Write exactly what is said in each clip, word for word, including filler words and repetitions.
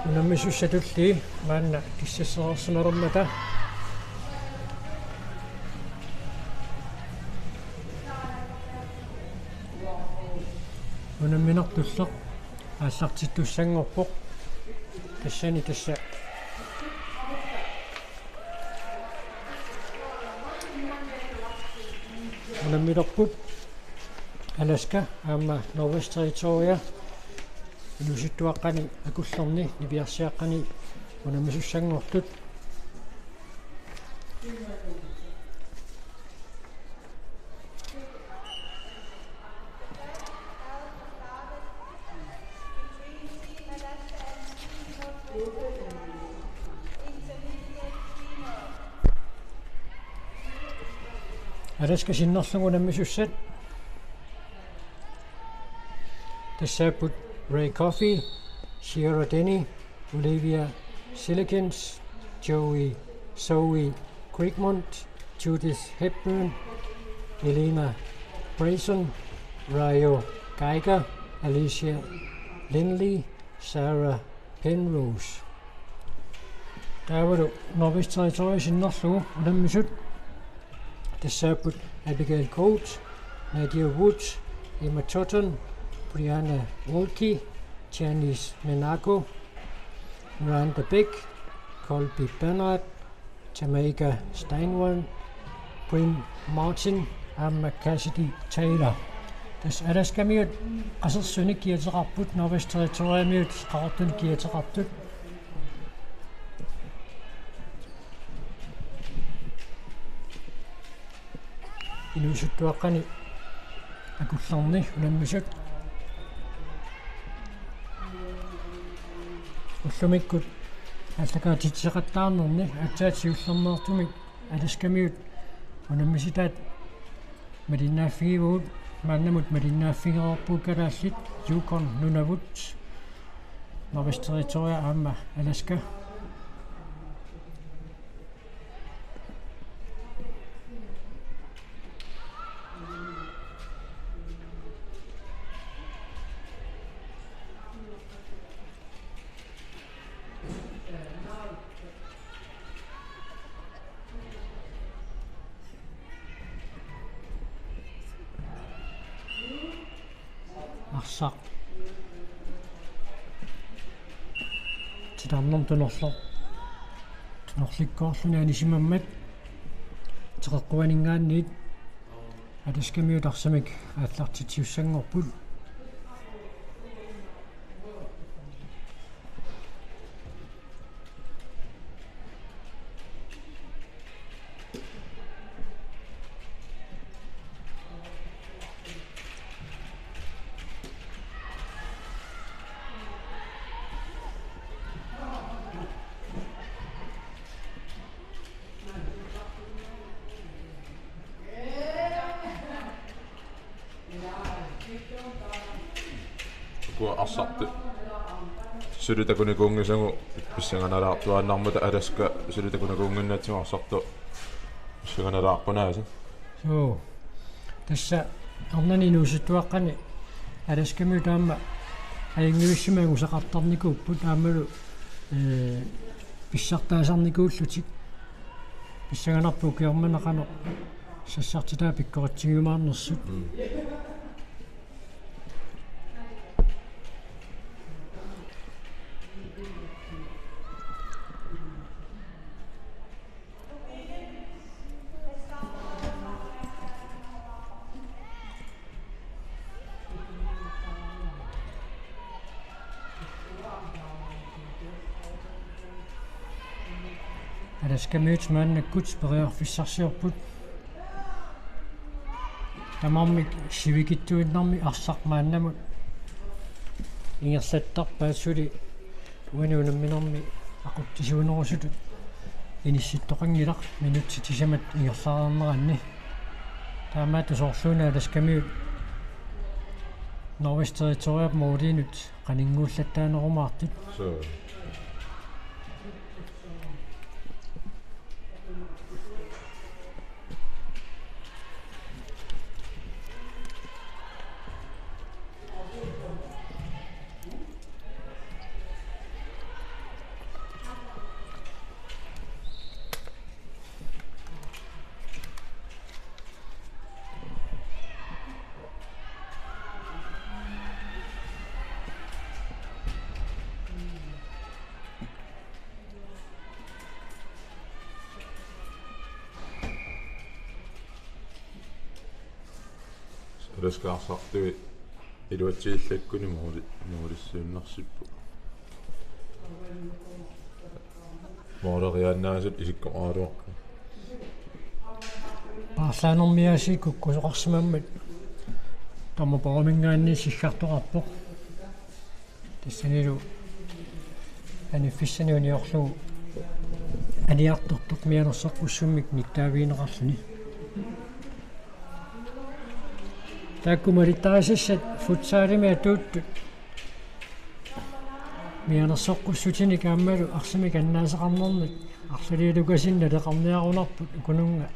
Unammisussat tulliit maanna kissassaqarsimalermata unamminartulleq aallartittussanngorpoq. Tassani tassa unammilerput Alaska aamma Northwest Territoria inuusuttuaqqani akullerni nipiarsiaqqani unammisussanngortut. Alaska sinnerlugu unammisussat. Tassaapput Ray Coffey, Sierra Denny, Olivia Silikins, Joey, Zoe Creekmont, Judith Hepburn, Elena Brayson, Rayo Geiger, Alicia Lindley, Sarah Penrose. Taavalu Northwest Territories sinnerlugu unammisut. Tassaapput Abigail Coates, Nadia Woods, Emma Totten, Brianna Wolke, Janice Menago, Miranda Beck, Colby Bernard, Jamaica Steinwell, Quinn Martin aamma Cassidy Taylor. Tassa Alaskamiut qasersunik kiateqarput, Northwest Territoriamiut qaqortunik kiateqartut. Inuusuttuaqqani akullerni unammisut. Ullumikkut aallakaatitsisoqattaarnerni aatsaat siullermeertumik Alaskamiut unammisitaat malinnaaffigivagut, maannamut malinnaaffigereerput kalaallit, Yukon Nunavut, Northwest Territoria aamma Alaska. Arsaq titarnermut tunorlo-, tunorlikkoorluni anisimammat teqeqquaninngaanniit Alaskamiut arsamik aallartitsisussanngorput. Ukua arsartut suli takunikuunngisagut pissanganalaartuaannarmata, Alaska suli takunikuunnginnatsigu arsartoq pissanganalaarput aasiit. Suu. Tassa arnani inuusuttuaqqani Alaskamiut aamma ajunngivissummik angusaqartarnikuupput aammalu, ee, pissartaasarnikuullutik. Pissanganarpoq ukioq manna qanoq sassartitaa pikkoratsigiumaarnersut. Mm. Alaskamiut maannakkut periarfissarsiorput. Tamarmik sivikitsuinnarmik arsaq maannamut ingerlattarpaat, suli uani unamminermi aqutsisuunerusutut inissittoqanngilaq minutsit sisamat ingerlareerneranni. Taamaattoq soorluuna Alaskamiut Northwest Territoriap målinut qaninnguullattaanerumaartut. Suu. Alaskaarsartui iluatsillakkuni mooli-, moolissiinnarsipput. Mooleriaannaasut isikkoqaraluarput. Paarlaanermiaasiit kukkusoqarsimammat dommerpaariminngaanniit siggartoqarpoq. Tassanilu aniffissani uniorlugu aniartortoq mianersoqqussummik nittaavigineqarluni. Taakku malittarisassat futsalimi atuuttut mianersoqqussutinik aammalu arsamik annaasaqarnernik arlalialukasinnik naleqarniarunarput ukununnga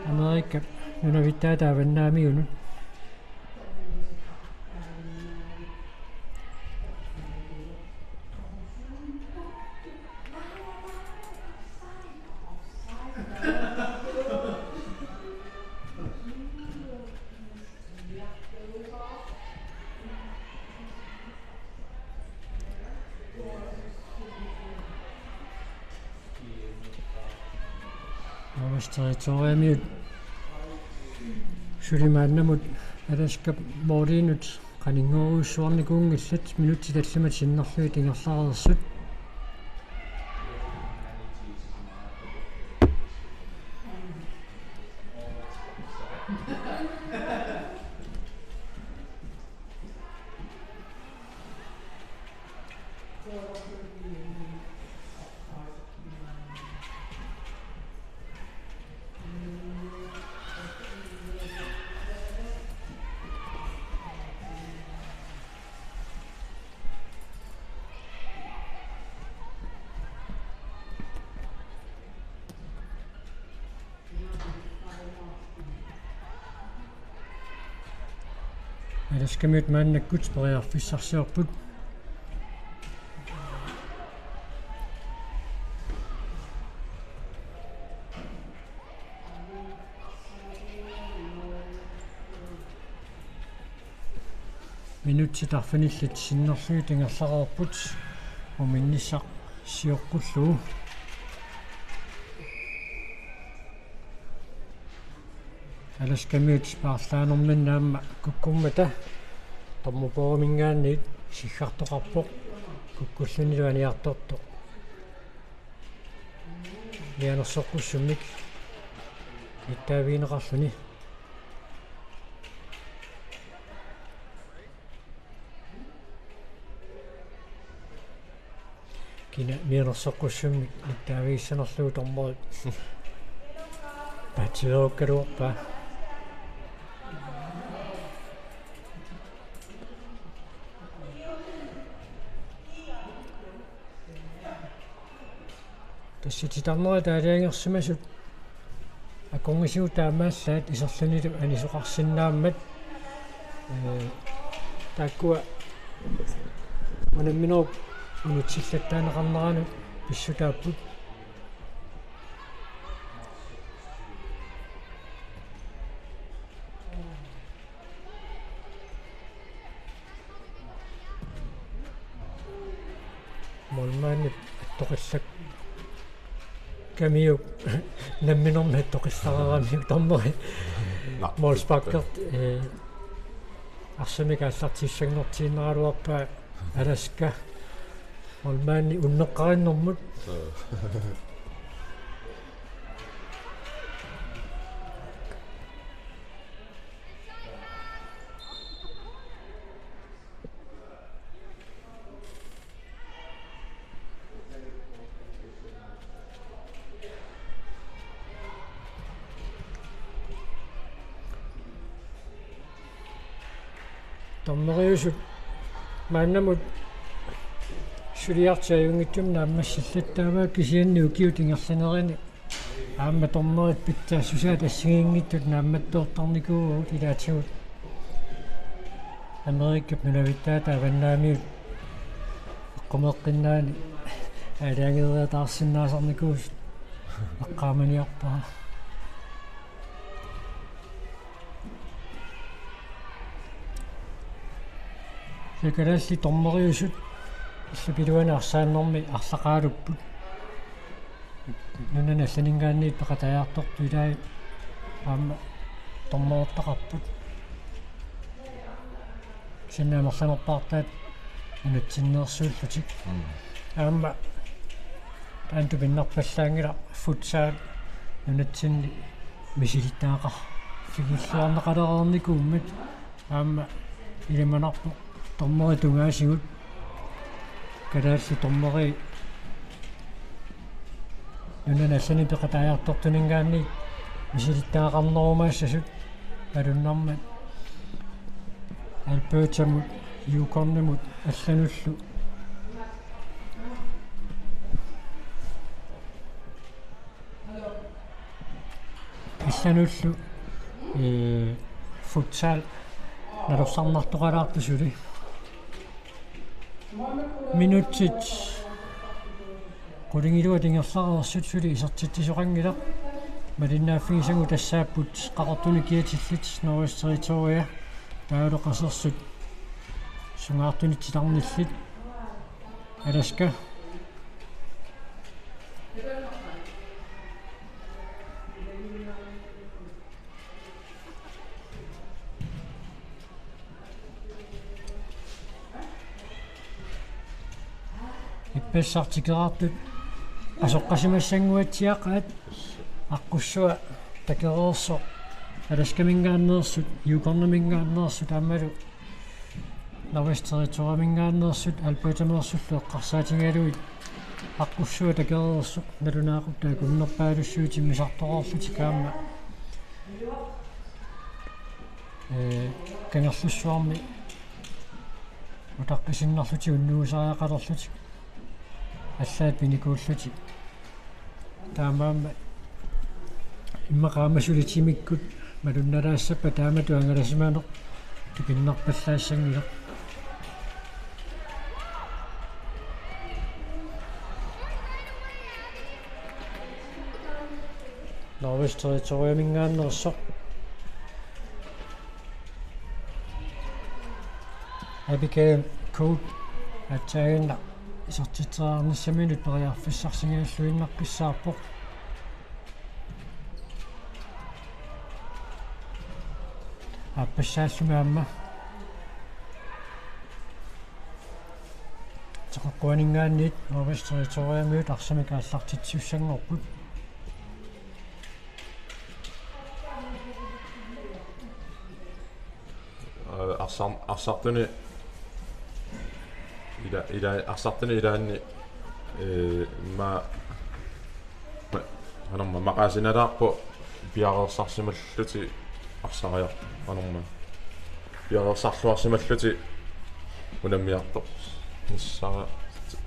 Amerikap nunavittaata avannaamiunut. Norges territoriamiut suli maannamut Alaskap mooliinut qaninngorujussuarnikuunngillat, minutsit tallimat sinnerlugit ingerlareersut. Alaskamiut maannakkut periarfissarsiorput. Minutsit arfinillit sinnerlugit ingerlareerput uminnissaq sioqqullugu. Alaskamiut paarlaanerminni aamma kukkummata dommerpaariminngaanniit siggartoqarpoq, kukkullunilu aniartortoq mianersoqqussummik nittaavigineqarluni. Kina mianersoqqussummik nittaavigissanerlugu dommerit paatsiveerukkaluarpaa. Tassa titarnerit aalajangersimasut akornisigut taamaallaat iserlunilu anisoqarsinnaammat. Ee, taakkua unamminerup unitsillattaaneqarneranut pissutaapput. Målmandip attoqillakkamiuk namminermi attoqillareeramiuk dommeri. Naa. Målsparkert, eh, arsamik aallartissanngortiinnaraluarpaa Alaska. Målmandi unneqqarinnermut. Joo. Dommeriusut maannamut suliartiaajunngitsumik naammassillattaavaa, kisianni ukiut ingerlanerini aamma dommerit pitsaassusaat assigiinngitsut naammattoortarnikuuagut ilaatigut Amerikap nunavittaata avannaamiut eqqumeeqqinnaani aalajangeeriataarsinnaasarnikuusut eqqaamaniarpara. Kalaallit dommeriusut illup iluani arsaannermi arlaqaalupput. Nunani allaninngaanniit peqataajartortut ilaat aamma dommerertaqarput. Sinna amerlanerpaartaat nunatsinneersuullutik. Mm. Aamma taanna tupinnarpallaanngilaq futsal nunatsinni misilittagaqarfigilluarneqalereernikuummat aamma ilimanarpoq dommerit tungaasigut kalaallit dommerit nunani allani peqataajartortuninngaanniit misilittagaqarnerumaassasut malunnarmat Albertamut, Yukonnimut allanullu. Allanullu, ee, futsal nalorsarnartoqalaartut suli. Minutsit qulingiluat ingerlareersut suli isertitsisoqanngilaq. Malinnaaffigisagut tassaapput Qaqortumi kiatillit Northwest Territoria, taavalu qasersut sungaartunit titarnillit. Alaska. Ippassaq tikeraartut asoqqasimassannguatsiaqaat, aqqussua takereersoq Alaskaminngaanneersut, Yukonniminngaanneersut aammalu Northwest Territoriaminngaanneersut Albertameersullu eqqarsaatigalugit aqqussua takereersoq nalunaaqutaq akunneri paalussuit timmisartoreerlutik aamma, ee, Kangerlussuarmi utaqqisinnarlutik unnuisariaqalerlutik allaat pinikuullutik. Taamaammat immaqa aamma suli timikkut malunnalaassappat taamatut angalasimaneq tupinnarpallaassanngilaq. Northwest Territoriaminngaanneersoq Abigail Coote aatsaannguaq isertitseriarnissaminut periarfissarsigalluinnaqqissaarpoq. Aappassaallumi aamma teqeqquaninngaanniit Northwest Territoriamiut arsamik aallartitsissanngorput. Ee, arsar-, arsartuni ila-, ila-, arsartuni ilaanni, ee, ma-, ma-, qanorma maqaasinalaarpoq piareersarsimallutik arsariar-, qanorma piareersarluarsimallutik unammiartornissara-,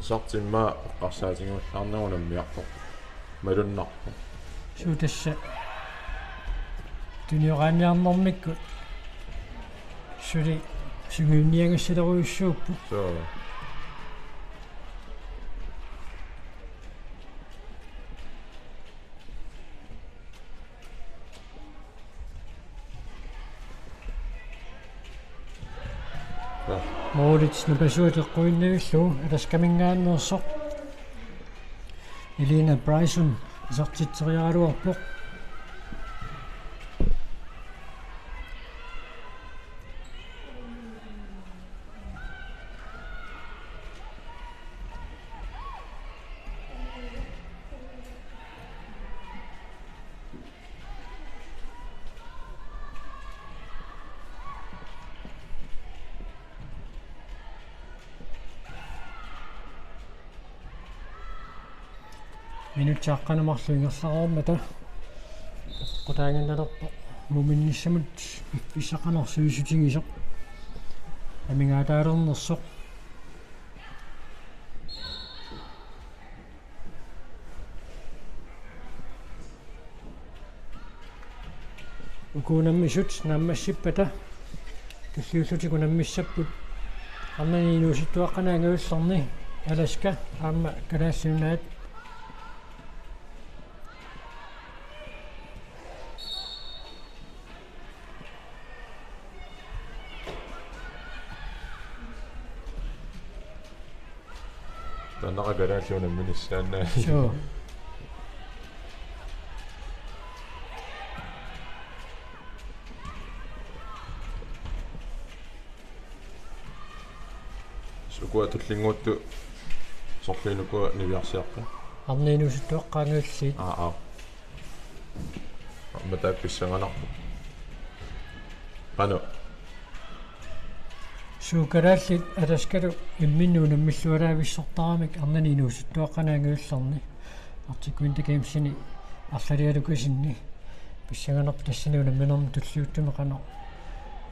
sartimmaa eqqarsaatigivallaarneq unammiartorpoq. Malunnarpoq. Suu tassa tunioraanniarnermikkut suli sungiunniagassilerujussuupput. Suu. Målits napasua teqquinnavillugu Alaskaminngaanneersoq Elina Bryson isertitseriaraluarpoq. Minutsit aqqaneq-marluk ingerlareermata qutaaginnalerpoq muminnissamut piffissaq qanoq sivisutigisoq amigaataalernersoq. Uku unammisut naammassippata tulliullutik unammissapput arnani inuusuttuaqqani angajullerni Alaska aamma Kalaallit Nunaat. Taannaqa kalaallit unamminissaannaat. Suu. Uanga tullinnguuttoq sorliinuku niviarsiaqqat. Arnat inuusuttuaqqat angajulliit. Aa, aa. Aamma taakku pissanganarpoq. Qanoq? Suut kalaallit Alaskalu imminnut unammillualaavissortaramik arnani inuusuttuaqqani angajullerni. Arctic Winter Gamesini arlalialukasinni. Pissanganarpoq tassani unamminermi tulliuttumi qanoq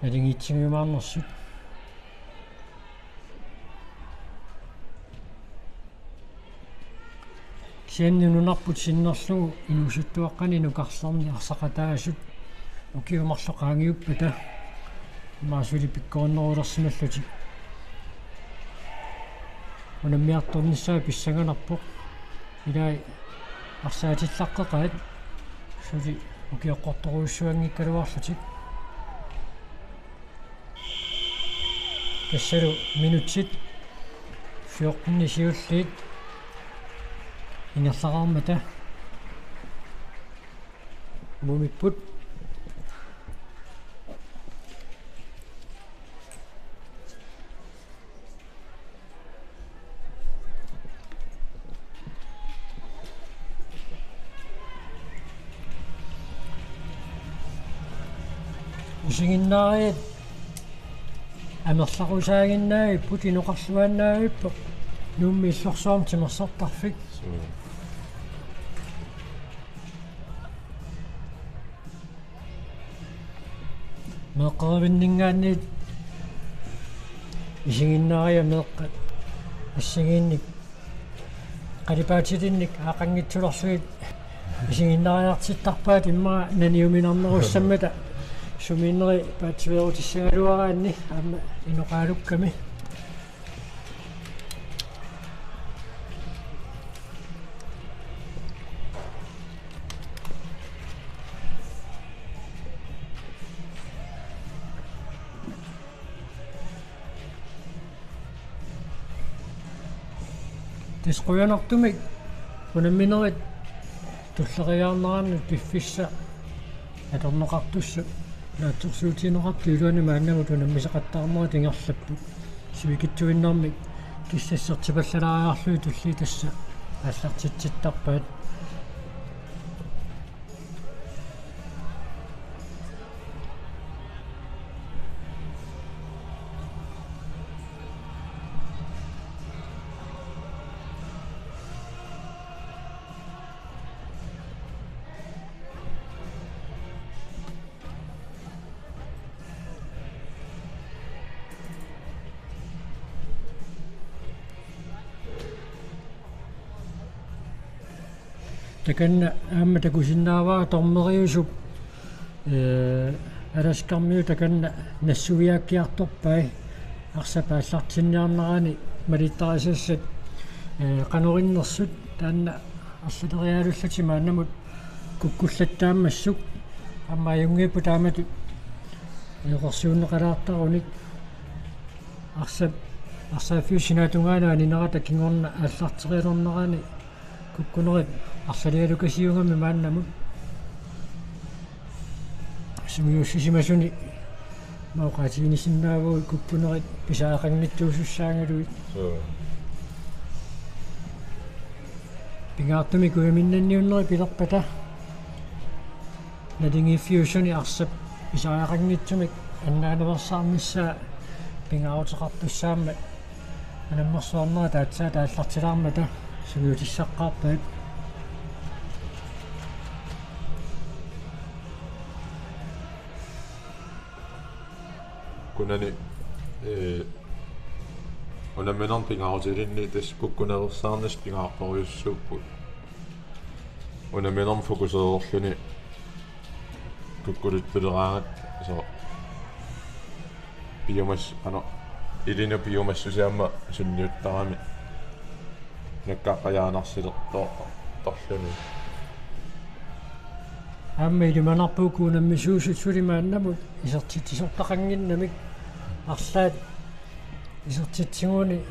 naligiitsigiumaarnersut. Kisianni nunarput sinnerlugu inuusuttuaqqani nukarlerni arsaqataasut ukiut marluk qaangiuppata imaasuli pikkorinnerulersimallutik. Unammiartornissaa pissanganarpoq. Ilai arsaatillaqqeqaat suli ukioqqortorujussuanngikkaluarlutik. Tassalu minutsit fjorten siulliit ingerlaqarmata. Mumipput. Isiginnaariat amerlaqusaaginnaagipput, inoqarluaannaagipput Nuummi illorsuarmi timersortarfik. Mm. Meeqqerivinninngaanniit isiginnaariat meeqqat assigiinnik qalipaatilinnik aaqanngitsulerlugit isiginnaariartittarpaat immaqa naniuminarnerussammata sumiinneri paatsiveerutissagaluaraanni aamma inoqaalukkami. Tassa qujanartumik unamminerit tulleriiaarnerannut piffissaq atorneqartussat naatsorsuutigineqartut iluanni maannamut unammisaqattaarnerat ingerlapput. Sivikitsuinnarmik kissassertipallalaariarlugit tulliit tassa aallartitsittarpaat. Takanna aamma takusinnaavara dommeriusup, ee, Alaskarmiut takanna nassuiaakkiartorpai arsap aallartinniarnerani malittarisassat, ee, qanoq innersut taanna arlaleriarlutik maannamut kukkullattaammassuk aamma ajunngipput taamatut eqersuunneqalaartarunik arsap arsaaffiup sinaatungaanut aninerata kingorna aallarterialernerani kukkunerit arlalialukasiugami maannamut. Sungiussisimasuni mauqaatiginisinnaavugut kukkunerit pisariaqanngitsuusussaagaluit. Suu. Pingaartumik kujaminnanniunnerit pilerpata naligiiffiusuni arsap pisariaqanngitsumik annaanersaarnissaa pingaaruteqartussaammat unammersuarnerat aatsaat aallartilaarmata sungiutissaqqaarpaat. Kunani, ee, unamminermi pingaarutilinni tassa kukkunersaarnissaq pingaartorujussuupput. Unamminermi fokuseerluni kukkuluttuleeraangat soorlu piumas-, ano, ilinut piumassusia aamma sunniuttarami nakkaqqajaanarsilertorluni. Aamma ilimanarpoq uku unammisuusut suli maannamut isertitsisortaqannginnamik arlaat isertitsigunik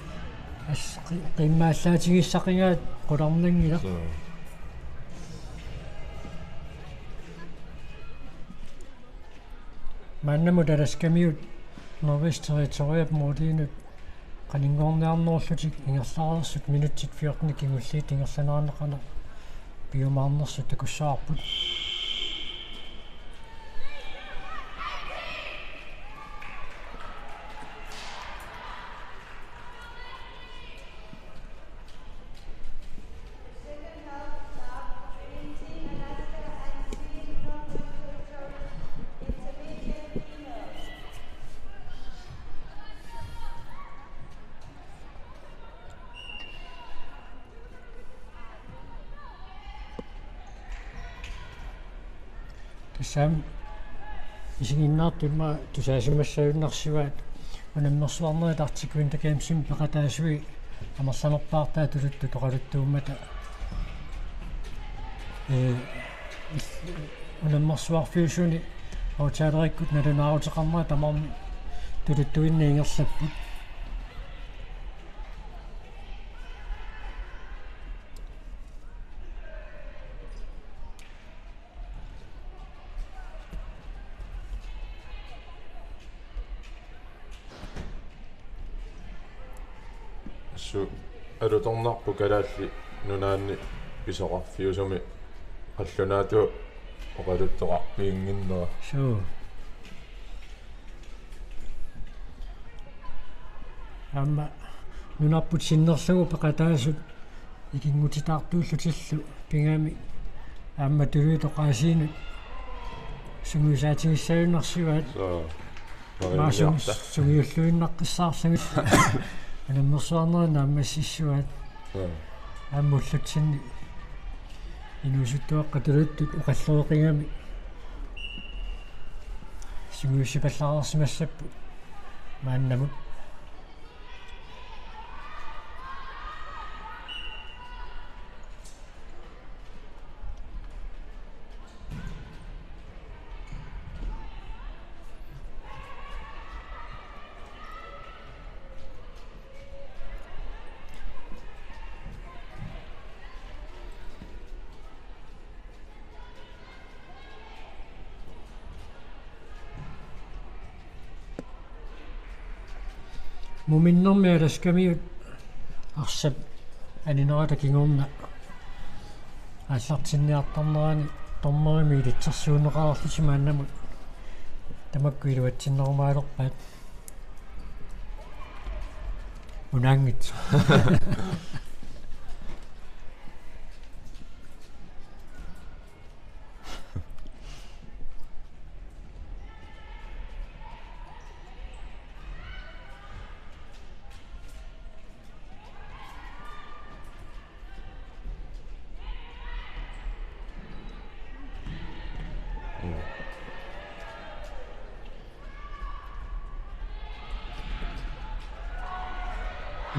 as-, qi-, qimmaallaatigissaqigaat qularnanngilaq. Suu. Maannamut Alaskamiut Northwest Territoriep moodiinut Qaninngorniarnerullutik ingerlareersut minutsit fjorten kingulliit ingerlaneranni qanoq piumaarnersut takussavarput. Tassami isiginnaartut immaqa tusaasimassagunarsivaat unammersuarnerit Arctic Winter Gamesimi peqataasui amerlanerpaartaat tuluttut oqaluttuummata. Ee, unammersuarfiusuni aftalerikkut nalunaaruteqarnerat tamarmik tuluttuinnaq ingerlapput. Assut alutornarpoq Kalaallit Nunaanni pisoqarfiusumi qallunaatut oqaluttoqarpiannginnera. Suu. Aamma nunarput sinnerlugu peqataasut ikinngutitaartuullutillu pigami aamma tuluit oqaasiinut sungiusaatigissaagunarsivaat. Suu. Maasum sungiulluinnaqqissaarlugit. Unammersuarnerit naammassissuaat. Suu. Aamma ullutsinni inuusuttuaqqat tuluttut oqalloqigami sungiussipallaareersimassapput maannamut. Muminnermi Alaskamiut arsap aninerata kingorna aallartinniartarnerani dommerimik ilitsersuunneqareerlutik maannamut tamakku iluatsinnerumaalerpaat. Unaanngitsoq.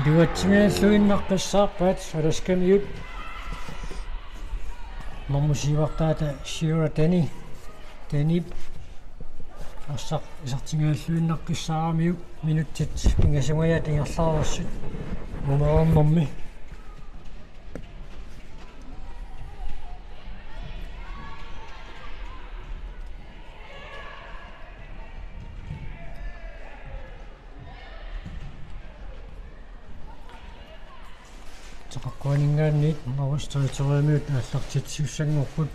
Iluatsinngilluinnaqqissaarpaat Alaskamiut. Normu siuartaata Shira Deni. Denip arsaq isertinngilluinnaqqissaaramiuk minutsit pingasungajaat ingerlareersut. Mumereernermi. Teqaqquaninngaanniit Northwest Territoriamiut aallartitsissanngorput.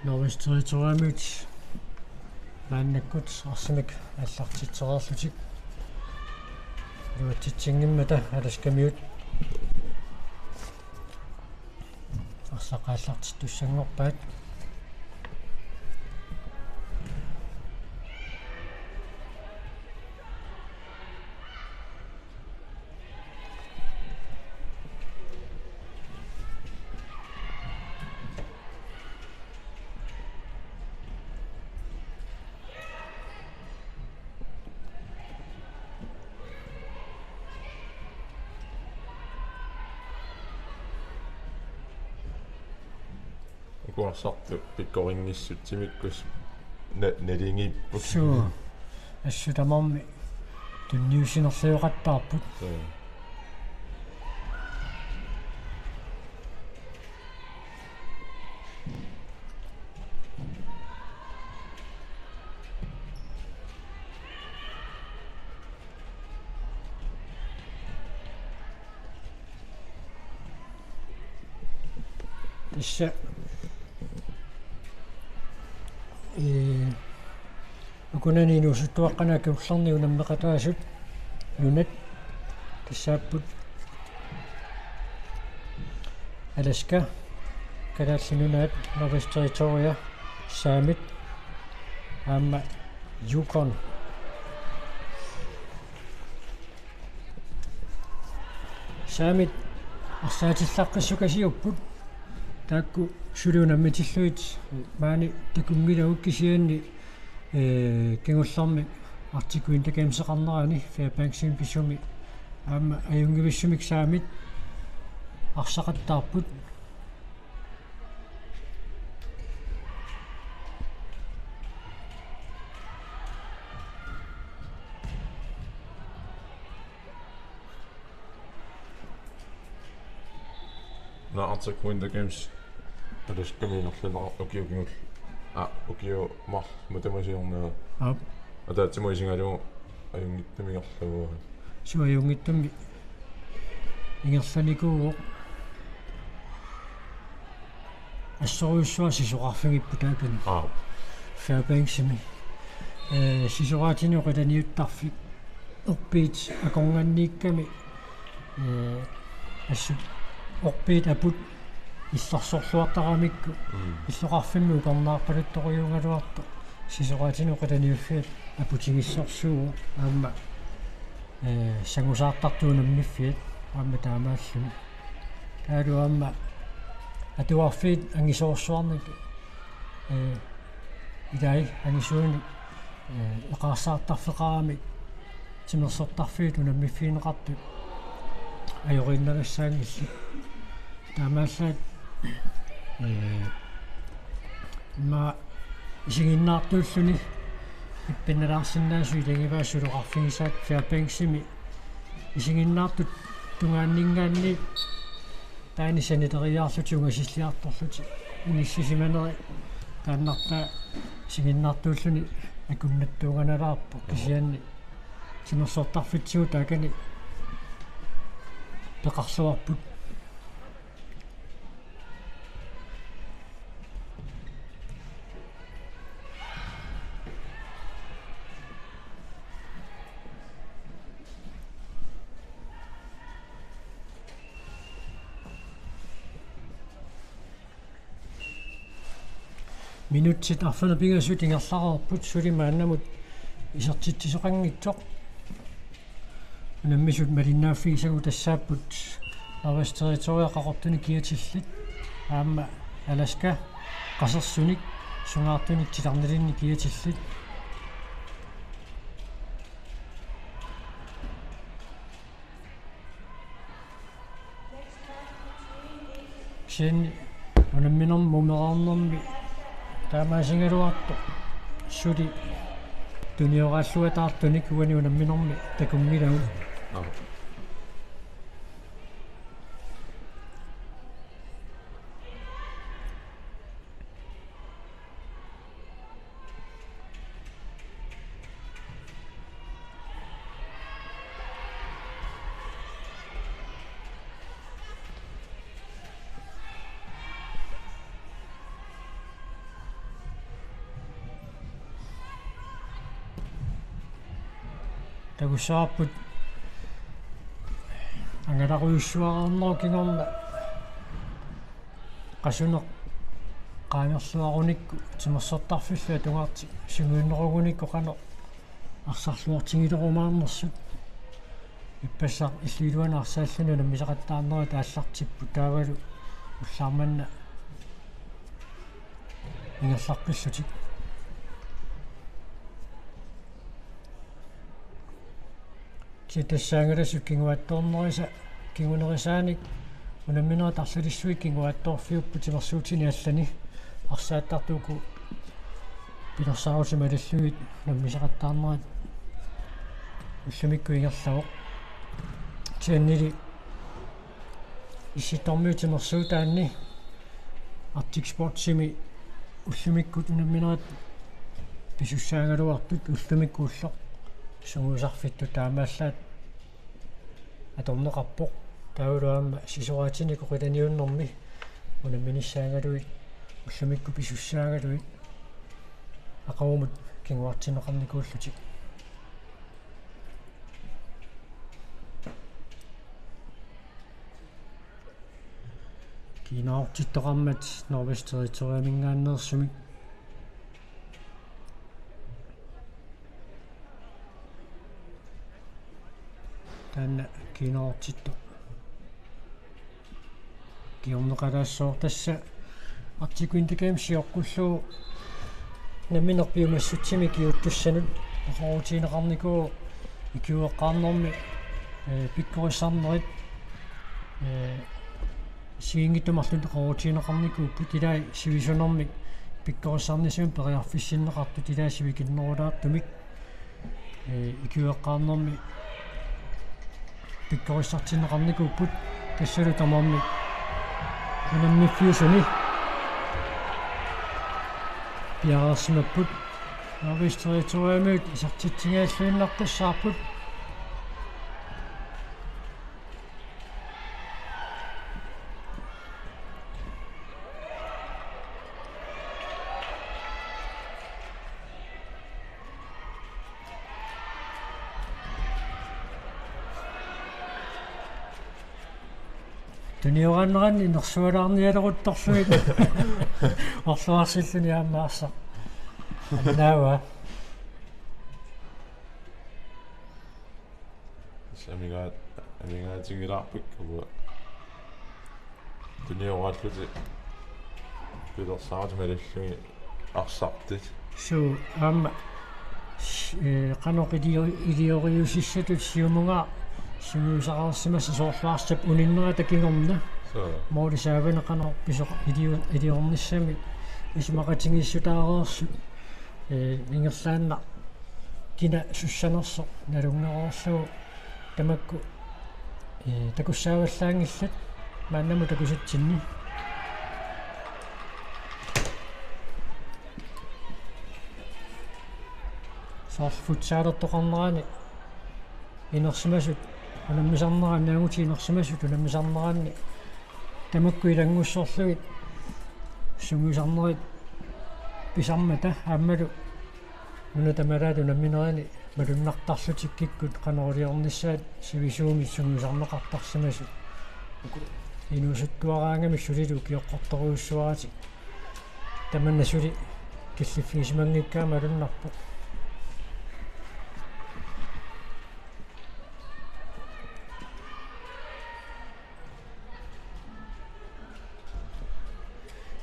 Northwest Territoriamiut maannakkut arsamik aallartitsereerlutik. Iluatsitsinngimmata Alaskamiut arsaq aallartittussanngorpaat. Kuarsartut pikkorinngissut timikkut na-, nalingiipput. Suu. Assut tamarmik tunniussinerlioqattaarput. Suu. Tassa, ee, ukunani inuusuttuaqqanut akulernerni unammeqataasut nunat tassaapput Alaska, Kalaallit Nunaat, Northwest Territories, Saamit, aamma Yukon. Saamit arsaatillaqqissuupput. Taakku suli unammitillugit maani takunngilagut kisianni, ee, kingullermi Arctic Winter Gameseqarnerani Fairbanksimi pisumi aamma ajunngivissumik Saamit arsaqattaarput. Nå, Arctic Winter Games. Alaskami ingerlanera ukioq kingulleq. Aa, ukioq marluk tamasiornera. Aap. Ataatsimut isigalugu ajunngitsumik ingerlavoq. Suu, ajunngitsumik ingerlanikuuvoq. Assorujussuaq sisorarfigipput taakani. Aap. Fairbanksimi. Ee, sisoraatinik oqilaniuttarfik. Orpiit akornanniikkami, ee, assut orpiit aput illorsorluartaramikku. Mm. Illoqarfimmi upernaarpaluttorujuugaluartoq. Sisoraatinik oqilaniuffiat aputigissorsuuvoq aamma, ee, sangusaartartut unammiffiat aamma taamaalluni. Taavalu aamma atuarfiit angisoorsuarnik, ee, ilai angisuunik, ee, eqaarsaartarfeqaramik timersortarfiit unammiffigineqartut ajoriinnarissaanngillat. Taamaallaat, ee, immaqa isiginnaartuulluni ippinnalaarsinnaasut ilagivaat suloqarfigisaat Fairbanksimi isiginnaartut tungaanninngaanniit taanna sanileriiaarlutik ungasilliartorlutik inissisimaneri taannartaa isiginnaartuulluni akunnattuuganalaarpoq kisianni timersortarfitsigut taakani peqarluarput. Minutsit arfineq-pingasut ingerlareerput suli maannamut isertitsisoqanngitsoq. Unammisut malinnaaffigisagut tassaapput Northwest Territories Qaqortunik kiatillit, aamma Alaska Qasersunik Sungaartunik Titarnalinnik kiatillit. Kisianni unamminermi mumereernermi taamaasigaluartoq suli tunioraalluataartunik uani unamminermi takunngilagut. Aap. Takussavarput angalarujussuararnerup kingorna qasuneq qaangerluarunikku timersortarfillu atugartik sungiunnerugunikku qanoq arsarluartigilerumaarnersut. Ippassaq illup iluani arsaalluni unammisaqattaarnerit aallartipput taavalu ullaarmanna ingerlaqqillutik. Kisianni tassaangalasut kinguaattoornerisa kingunerisaanik unamminerit arlalissuit kinguaattoorfiupput timersuutini allani. Arsaattartut uku pilersaarutit malillugit unammisaqattaarnerat ullumikkut ingerlavoq. Kisiannili Issittormiut timersuutaanni Arctic Sportsimi ullumikkut unamminerat pisussaagaluartut ullumikkut ulloq sungiusarfittut taamaallaat atorneqarpoq. Taavalu aamma sisoraatinit qilaniunnermi unamminissaagaluit ullumikkut pisussaagaluit aqagumut kinguartinneqarnikuullutik. Kiinartittoqarmat Northwest Territoriumingaanneersumik. Taanna kiinartittoq. Kingorneqalaassaaq tassa Arctic Winter Games sioqqullugu nammineq piumassutsimik ikiuuttussanut oqarutigineqarnikuuvoq ikiueqqaarnermi, eh, pikkorissarnerit, eh, isiginngitsut marluk oqarutigineqarnikuupput, ilaat sivisunermik pikkorissarnissamik periarfissinneqartut ilaat sivikinnerulaartumik. Eh, ikiueqqaarnermi pikkorissartinneqarnikuupput, tassalu tamarmik unammiffiusuni piareersimapput. Northwest Territoriumit isertitsigalluinnartussaarput. Tunioraaneranni nersualaarnialeruttorlugit orluarsilluni aamma arsaq annaavaa. Amigaat-, amigaatigilaarpakka uanga. Tunioraallutik pilersaarutit malillugit arsartut. Suu, aamma, eh, qanoq ilio-, ilioriusissatut siumunnga sungiusaqarsimassaq soorlu arsap uninnerata kingorna. Suu. Mooli saavani qanoq pisoq ilio-, iliornissami isumaqatigiissutaareersut. Eh, ingerlaannaq kina sussanersoq nalunngereerlugu tamakku, eh, takussaavallaanngillat maannamut takusatsinni. Soorlu futsalertoqarnerani inersimasut unammisarneranni, angutit inersimasut unammisarneranni tamakku ilanngussorlugit sungiusarnerit pisarmata aammalu nuna tamalaat unamminerini malunnartarlutik kikkut qanoq iliornissaat sivisuumik sungiusarneqartarsimasut. Inuusuttuaraangamik sulilu ukioqqortorujussuaratik. Tamanna suli killiffigisimanngikkaa malunnarpoq.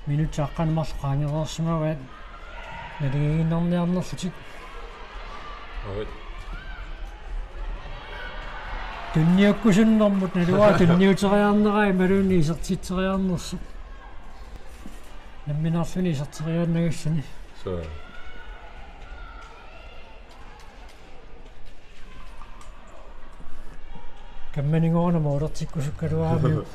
Minutsit aqqaneq marluk qaangereersimavaat naligiinnarniarnerlutik. Oi. Tunniukkusunnermut naluara tunniuteriarnerai imaluunniit isertitseriarnersoq. Nammineerluni iserteriaannagassani. Suu. Kammaningoruna moolertikkusukkaluaramiuk.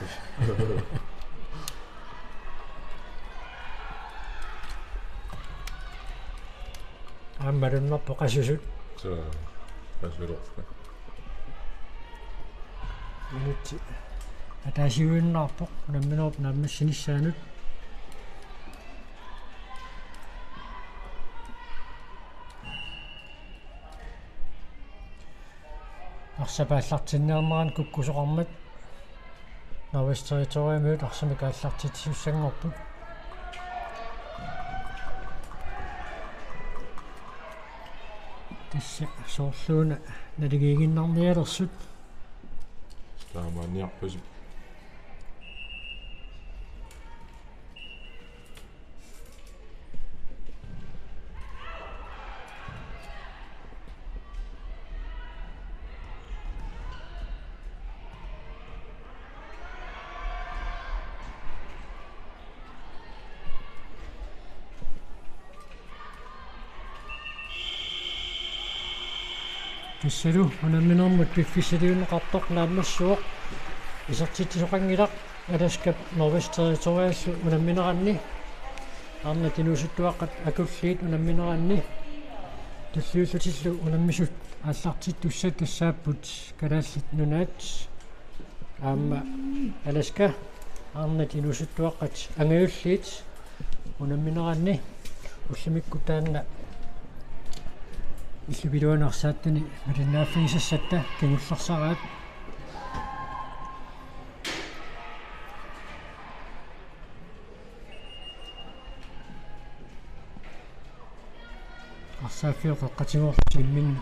Aamma malunnarpoq qasusut. Suu, qasusut. Minutsit ataasiuinnarpoq unamminerup naammassinissaanut. Arsap aallartinniarneranut kukkusoqarmat Northwest Territoriumiut arsamik aallartitsisussanngorput. Tassa soorluuna naligiiginnarnialersut. Taamaanniarpasippoq. Tassalu unamminermut piffissaliunneqartoq naammassivoq. Isertitsisoqanngilaq Alaskap Northwest Territoriallu unammineranni. Arnat inuusuttuaqqat Akulliit unammineranni. Tulliullutillu unammisut aallartittussat tassaapput Kalaallit Nunaat aamma Alaska. Arnat inuusuttuaqqat Angajulliit unammineranni. Ullumikkut taanna illup iluani arsaattani malinnaaffigisassatta kingullersaraat. Arsaaffiup qeqqatigoorlutik imminnut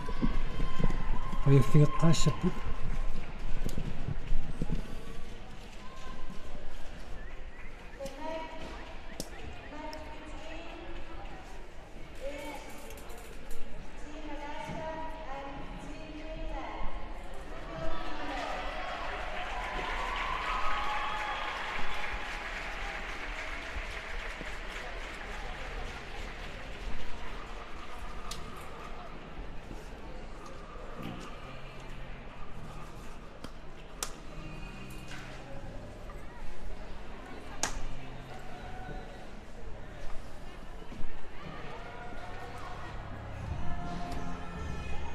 qujaffigeqqaassapput.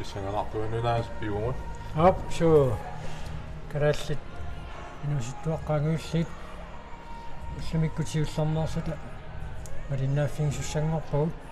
Pissanganartuinnarlugu pivugut. Aap, suu. Kalaallit inuusuttuaqqat Angajulliit ullumikkut siullermeersut malinnaaffigisussanngorpagut.